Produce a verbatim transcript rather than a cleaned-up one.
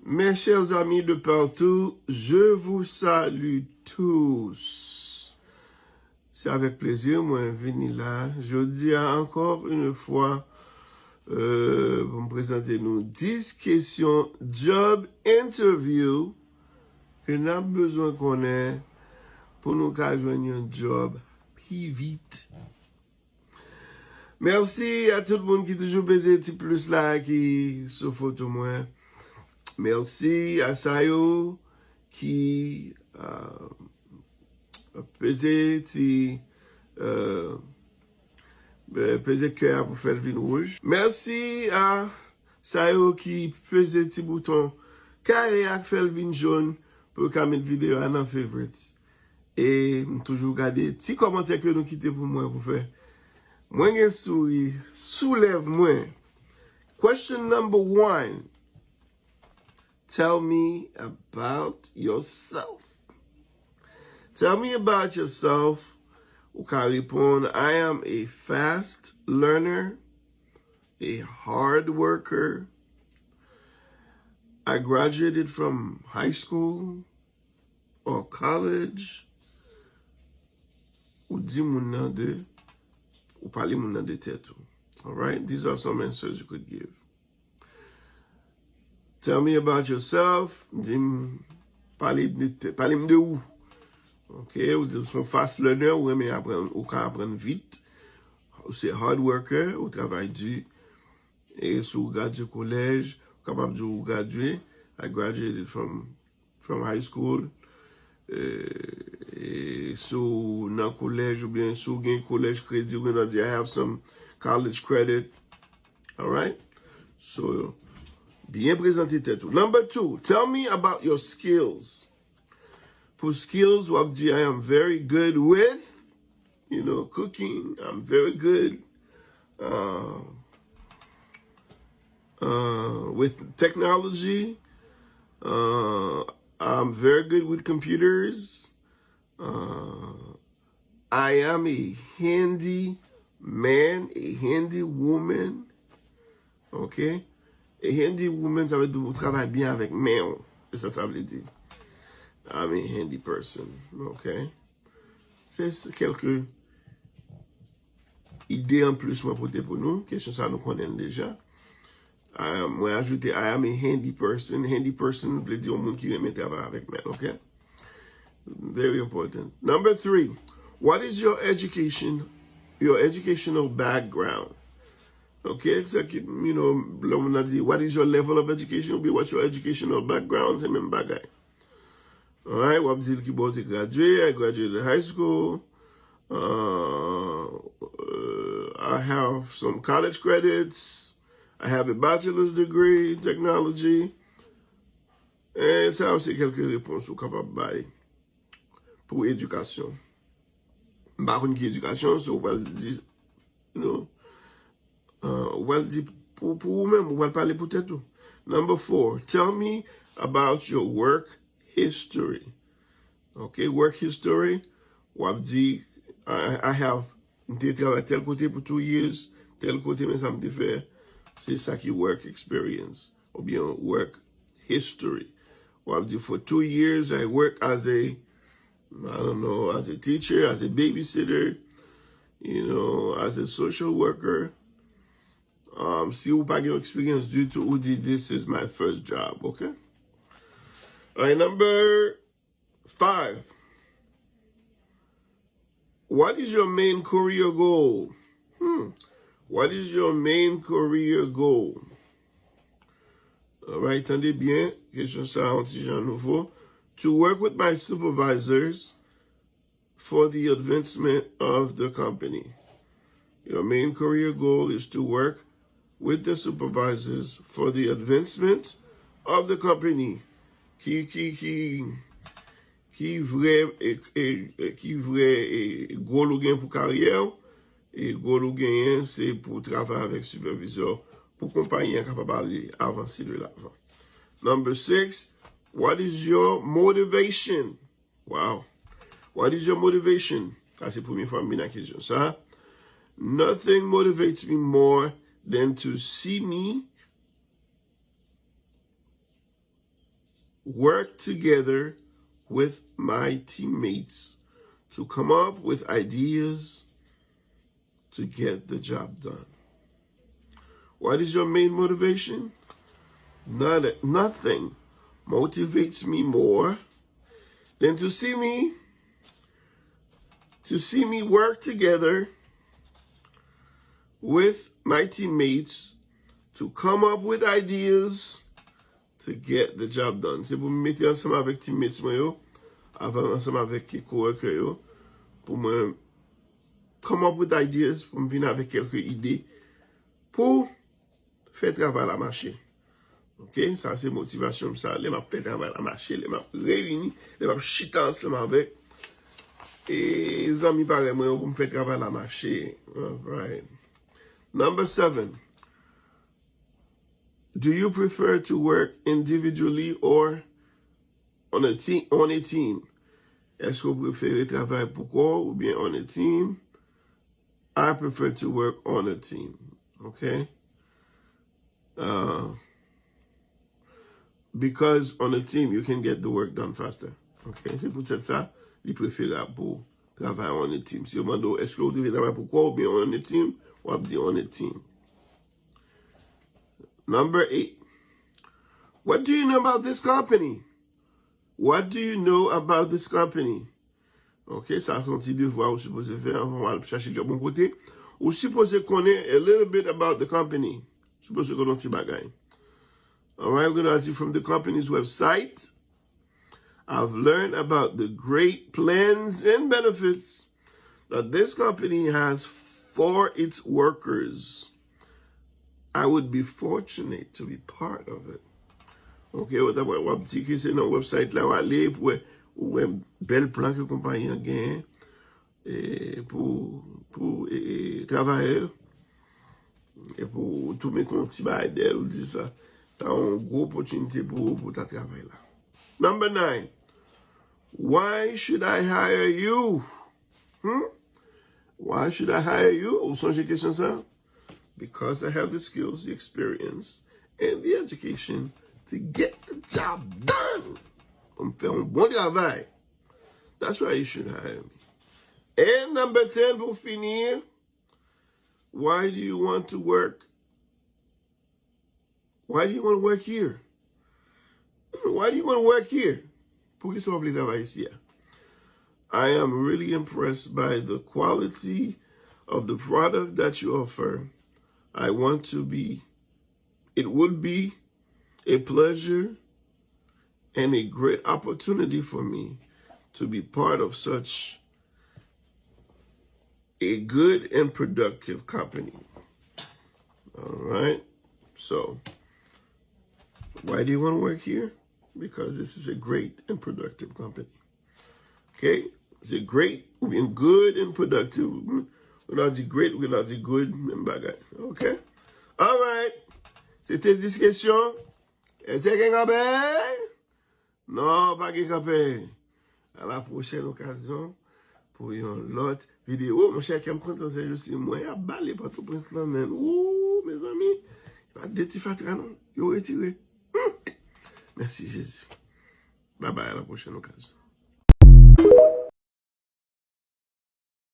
Mes chers amis de partout, je vous salue tous. Se avèk plezi mwen vini la jodi a encore une fois, euh, pou m prezante nou dis kesyon job interview ke n ap bezwen konnen pou nou ka jwenn yon job pi vit. Mèsi a tout moun ki toujou peze ti plis la ki sou foto mwen. Mèsi a sa yo ki, euh, peze ti, euh, peze kè a pou fè l vin wouj. Mèsi a sa yo ki peze ti bouton kare a k fè l vin jòn pou yo ka met videyo a nan favorites. E m toujou gade ti kòmantè ke nou kite pou mwen pou fè mwen gen souri sou lèv mwen. Question number one. Tell me about yourself. Tell me about yourself. Ou ka reponn, I am a fast learner, a hard worker. I graduated from high school or college. Ou di moun nan de, ou pale moun nan de tèt ou. Alright? These are some answers you could give. Tell me about yourself. Di m, pale de tèt, pale m de ou. Ok, ou di m se yon fast learner, ou renmen aprann, ou ka aprann vit. Ou se hard worker, ou travay di. E si w gradye kolèj, ou kapab di w gradye. I graduated from, from high school. E, e si w nan kolèj oubyen si w gen college credit, ou gen dwa di, I have some college credit. Alright? So, byen prezante tèt ou. Number two, tell me about your skills. Pou skills, w ap di, I am very good with, you know, cooking. I'm very good, uh, uh, with technology. Uh, I'm very good with computers. Uh, I am a handy man, a handy woman. Ok? A handy woman, sa vle di ou travay byen avèk men w. Se sa sa vle di. I'm a handy person. Ok? Se, se kèlke ide anplis mwen pote pou nou. Kesyon sa nou konnen l deja. Ah, mwen ajoute, I am a handy person. Handy person vle di yon moun ki renmen travay avèk men, ok? Very important. Number three, what is your education, your educational background? Ok, sa ki, you know, lè moun nan di, what is your level of education? Oubyen, what's your educational background? Se menm bagay. Alright, w ap di l ki bò w te gradye. I graduated high school. Uh, uh, I have some college credits. I have a bachelor's degree in technology. E sa yo se kèlke repons ou kapab bay pou edikasyon. M pa konn ki edikasyon, so ou pral di, you know, uh, ou pral di pou, pou ou menm, ou pral pale pou tèt ou. Number four, tell me about your work history. Ok, work history, w ap di, I, I have, m te travay tèl kote pou two years, tèl kote, men sa m te fè, se sa ki work experience, oubyen work history. W ap di, for two years, I work as a, I don't know, as a teacher, as a babysitter, you know, as a social worker. Um, si ou pa gen eksperyans ditou, ou di, this is my first job, ok? Alright, number five. What is your main career goal? Hmm. What is your main career goal? Alright, tande byen, kesyon sa a yon ti jan nouvo. To work with my supervisors for the advancement of the company. Your main career goal is to work with the supervisors for the advancement of the company. Ki, ki, ki, ki vrè, e, e, e, ki vrè, e, goal ou gen pou karyè w? E goal ou genyen, se pou travay avèk sipèvizè w, pou konpayi an kapab ale avanse de lavan. Number six, what is your motivation? Wow. What is your motivation? Sa se premye fwa m vin ak kesyon sa. Nothing motivates me more than to see me, work together with my teammates to come up with ideas to get the job done. What is your main motivation? Not, nothing motivates me more than to see me to see me work together with my teammates to come up with ideas to get the job done. Se pou m mete ansanm avèk teammates mwen yo, avè- ansanm avèk coworker yo, pou mwen come up with ideas, pou m vin avèk kèlke ide pou fè travay la mache. Ok, sa se motivasyon m sa, lè m ap fè travay la mache, lè m ap reyini, lè m ap chita ansanm avèk e zanmi parèy mwen yo pou m fè travay la mache. Alright. Number seven. Do you prefer to work individually or on a team? On a team? Èske w prefere travay pou kò w oubyen on a team? I prefer to work on a team. Ok? Uh, because on a team, you can get the work done faster. Ok? Se poutèt sa, li preferab pou travay on a team. Si yo mande w, èske w prefere travay pou kò w oubyen on a team, w ap di on a team. Number eight. What do you know about this company? What do you know about this company? Ok, sa se yon ti devwa ou sipoze fè anvan w al chache djòb yon kote. Ou sipoze konnen a little bit about the company. Sipoze konnen yon ti bagay. Alright, we're gonna do from the company's website. I've learned about the great plans and benefits that this company has for its workers. I would be fortunate to be part of it. Ok, w ap di ke se nan website la w ale pou w wè bèl plan ke konpayi an genyen e, pou, pou e, e, travayè yo. E pou tou mete yon ti bagay dèyè l, ou di sa ta yon gwo opòtinite pou ou pou ta travay la. Number nine. Why should I hire you? Hmm? Why should I hire you? Ou sonje kesyon sa? Because I have the skills, the experience, and the education to get the job done. Pou m fè yon bon travay. That's why you should hire me. And number ten, pou fini, why do you want to work? Why do you want to work here? Why do you want to work here? Poukisa w vle travay isi a? I am really impressed by the quality of the product that you offer. I want to be, it would be a pleasure and a great opportunity for me to be part of such a good and productive company. All right. So, why do you want to work here? Because this is a great and productive company. Ok? Se great, oubyen good and productive. Ou nan di great, ou nan di good, menm bagay. Ok? All right. Se te dis kesyon. Èske gen kanpe? Non, pa gen kanpe. A la pwochèn okazyon pou yon lòt videyo. Monchè, kè m kontan se jousi mwen ap bale Pòtoprens lan, men. Wou, mezanmi. Pa de ti fatra, non. Yo retire. Hmm. Mèsi, Jezi. Babay, a la pwochèn okazyon.